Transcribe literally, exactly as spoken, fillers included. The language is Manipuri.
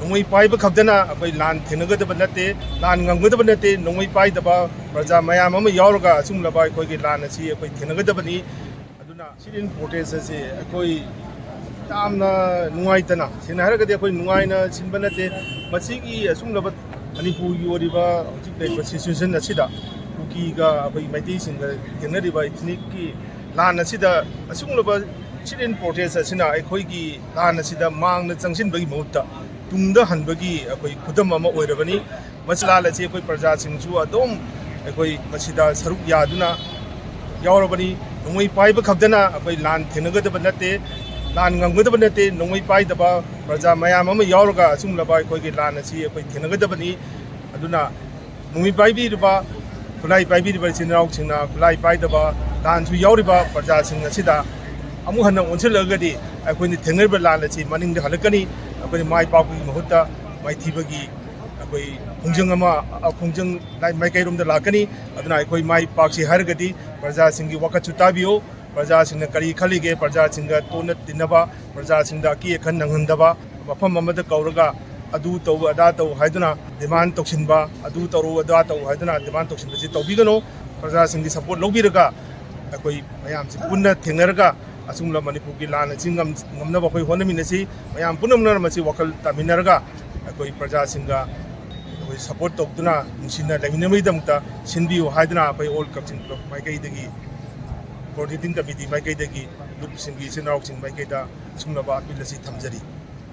ꯅꯣꯡꯃꯩ ꯄꯥꯏꯕ ꯈꯛꯇꯅ ꯑꯩꯈꯣꯏ ꯂꯥꯟ ꯊꯦꯡꯅꯒꯗꯕ ꯅꯠꯇꯦ, ꯂꯥꯟ ꯉꯝꯒꯗꯕ ꯅꯠꯇꯦ꯫ ꯅꯣꯡꯃꯩ ꯄꯥꯏꯗꯕ ꯄ꯭ꯔꯖꯥ ꯃꯌꯥꯝ ꯑꯃ ꯌꯥꯎꯔꯒ ꯑꯁꯤꯒꯨꯝꯂꯕ ꯑꯩꯈꯣꯏꯒꯤ ꯂꯥꯟ ꯑꯁꯤ ꯑꯩꯈꯣꯏ ꯊꯦꯡꯅꯒꯗꯕꯅꯤ꯫ ꯑꯗꯨꯅ sit in protest ꯑꯁꯤ ꯑꯩꯈꯣꯏ ꯌꯥꯝꯅ ꯅꯨꯡꯉꯥꯏꯇꯅ, ꯁꯦꯡꯅ ꯍꯥꯏꯔꯒꯗꯤ ꯑꯩꯈꯣꯏ ꯅꯨꯡꯉꯥꯏꯅ ꯁꯤꯟꯕ ꯅꯠꯇꯦ꯫ ꯃꯁꯤꯒꯤ ꯑꯁꯨꯝꯂꯕ ꯃꯅꯤꯄꯨꯔꯒꯤ ꯑꯣꯏꯔꯤꯕ ꯍꯧꯖꯤꯛ ꯂꯩꯔꯤꯕ situation ꯑꯁꯤꯗ ꯀꯨꯀꯤꯒ ꯑꯩꯈꯣꯏ ꯃꯩꯇꯩꯁꯤꯡꯒ ꯊꯦꯡꯅꯔꯤꯕ ethnicꯀꯤ ꯂꯥꯟ ꯑꯁꯤꯗ ꯑꯁꯤꯒꯨꯝꯂꯕ sit in protest ꯑꯁꯤꯅ ꯑꯩꯈꯣꯏꯒꯤ ꯂꯥꯟ ꯑꯁꯤꯗ ꯃꯥꯡꯗ ꯆꯪꯁꯤꯟꯕꯒꯤ ꯃꯍꯨꯠꯇ ꯇꯨꯡꯗ ꯍꯟꯕꯒꯤ ꯑꯩꯈꯣꯏ ꯈꯨꯗꯝ ꯑꯃ ꯑꯣꯏꯔꯕꯅꯤ꯫ ꯃꯁꯤ ꯂꯥꯟ ꯑꯁꯤ ꯑꯩꯈꯣꯏ ꯄ꯭ꯔꯖꯥꯁꯤꯡꯁꯨ ꯑꯗꯨꯝ ꯑꯩꯈꯣꯏ ꯃꯁꯤꯗ ꯁꯔꯨꯛ ꯌꯥꯗꯨꯅ ꯌꯥꯎꯔꯕꯅꯤ꯫ ꯅꯣꯡꯃꯩ ꯄꯥꯏꯕ ꯈꯛꯇꯅ ꯑꯩꯈꯣꯏ ꯂꯥꯟ ꯊꯦꯡꯅꯒꯗꯕ ꯅꯠꯇꯦ, ꯂꯥꯟ ꯉꯝꯒꯗꯕ ꯅꯠꯇꯦ꯫ ꯅꯣꯡꯃꯩ ꯄꯥꯏꯗꯕ ꯄ꯭ꯔꯖꯥ ꯃꯌꯥꯝ ꯑꯃ ꯌꯥꯎꯔꯒ ꯑꯁꯨꯝꯂꯕ ꯑꯩꯈꯣꯏꯒꯤ ꯂꯥꯟ ꯑꯁꯤ ꯑꯩꯈꯣꯏ ꯊꯦꯡꯅꯒꯗꯕꯅꯤ꯫ ꯑꯗꯨꯅ ꯅꯣꯡꯃꯩ ꯄꯥꯏꯕꯤꯔꯤꯕ, ꯈꯨꯠꯂꯥꯏ ꯄꯥꯏꯕꯤꯔꯤꯕ ꯏꯆꯤꯟ ꯏꯅꯥꯎꯁꯤꯡꯅ ꯈꯨꯠꯂꯥꯏ ꯄꯥꯏꯗꯕ ꯂꯥꯟꯁꯨ ꯌꯥꯎꯔꯤꯕ ꯄ꯭ꯔꯖꯥꯁꯤꯡ ꯑꯁꯤꯗ ꯑꯃꯨꯛ ꯍꯟꯅ ꯑꯣꯟꯁꯤꯜꯂꯛꯂꯒꯗꯤ ꯑꯩꯈꯣꯏꯅ ꯊꯦꯡꯅꯔꯤꯕ ꯂꯥꯟ ꯑꯁꯤ ꯃꯅꯤꯡꯗ ꯍꯜꯂꯛꯀꯅꯤ꯫ ꯑꯩꯈꯣꯏꯅ ꯃꯥꯏ ꯄꯥꯛꯄꯒꯤ ꯃꯍꯨꯠꯇ ꯃꯥꯏꯊꯤꯕꯒꯤ ꯑꯩꯈꯣꯏ ꯈꯣꯡꯖꯪ ꯑꯃ, ꯑ, ꯈꯣꯡꯖꯪ ꯂꯥꯏ-, ꯃꯥꯏꯀꯩꯔꯣꯝꯗ ꯂꯥꯛꯀꯅꯤ꯫ ꯑꯗꯨꯅ ꯑꯩꯈꯣꯏ ꯃꯥꯏ ꯄꯥꯛꯁꯤ ꯍꯥꯏꯔꯒꯗꯤ ꯄ꯭ꯔꯖꯥꯁꯤꯡꯒꯤ ꯋꯥꯀꯠꯁꯨ ꯇꯥꯕꯤꯌꯨ꯫ ꯄ꯭ꯔꯖꯥꯁꯤꯡꯅ ꯀꯔꯤ ꯈꯜꯂꯤꯒꯦ, ꯄ꯭ꯔꯖꯥꯁꯤꯡꯒ ꯇꯣꯠꯅ ꯇꯤꯟꯅꯕ, ꯄ꯭ꯔꯖꯥꯁꯤꯡꯗ ꯑꯀꯤ ꯑꯈꯟ ꯅꯪꯍꯟꯗꯕ, ꯃꯐꯝ ꯑꯃꯗ ꯀꯧꯔꯒ ꯑꯗꯨ ꯇꯧ, ꯑꯗꯥ ꯇꯧ ꯍꯥꯏꯗꯨꯅ demand ꯇꯧꯁꯤꯟꯕ, ꯑꯗꯨ ꯇꯧꯔꯨ, ꯑꯗꯥ ꯇꯧ ꯍꯥꯏꯗꯨꯅ demand ꯇꯧꯁꯤꯟꯕꯁꯤ ꯇꯧꯕꯤꯒꯅꯨ꯫ ꯄ꯭ꯔꯖꯥꯁꯤꯡꯒꯤ support ꯂꯧꯕꯤꯔꯒ ꯑꯩꯈꯣꯏ ꯃꯌꯥꯝꯁꯤ ꯄꯨꯟꯅ ꯊꯦꯡꯅꯔꯒ ꯑꯁꯨꯝꯅ ꯃꯅꯤꯄꯨꯔꯒꯤ ꯂꯥꯟ ꯑꯁꯤ ꯉꯝ-, ꯉꯝꯅꯕ ꯑꯩꯈꯣꯏ ꯍꯣꯠꯅꯃꯤꯟꯅꯁꯤ꯫ ꯃꯌꯥꯝ ꯄꯨꯝꯅꯃꯛꯅ ꯃꯁꯤ ꯋꯥꯈꯜ ꯇꯥꯃꯤꯟꯅꯔꯒ ꯑꯩꯈꯣꯏ ꯄ꯭ꯔꯖꯥꯁꯤꯡꯒ ꯑꯩꯈꯣꯏ support ꯇꯧꯗꯨꯅ ꯅꯨꯡꯁꯤꯅ ꯂꯩꯃꯤꯟꯅꯕꯒꯤꯗꯃꯛꯇ ꯁꯤꯟꯕꯤꯌꯨ ꯍꯥꯏꯗꯨꯅ ꯑꯩꯈꯣꯏ All Kakching Club ꯃꯥꯏꯀꯩꯗꯒꯤ, Coordinating Committee ꯃꯥꯏꯀꯩꯗꯒꯤ ꯂꯨꯞꯁꯤꯡꯒꯤ ꯏꯆꯤꯟ ꯏꯅꯥꯎꯁꯤꯡ ꯃꯥꯏꯀꯩꯗ ꯑꯁꯨꯝꯂꯕ appeal ꯑꯁꯤ ꯊꯝꯖꯔꯤ꯫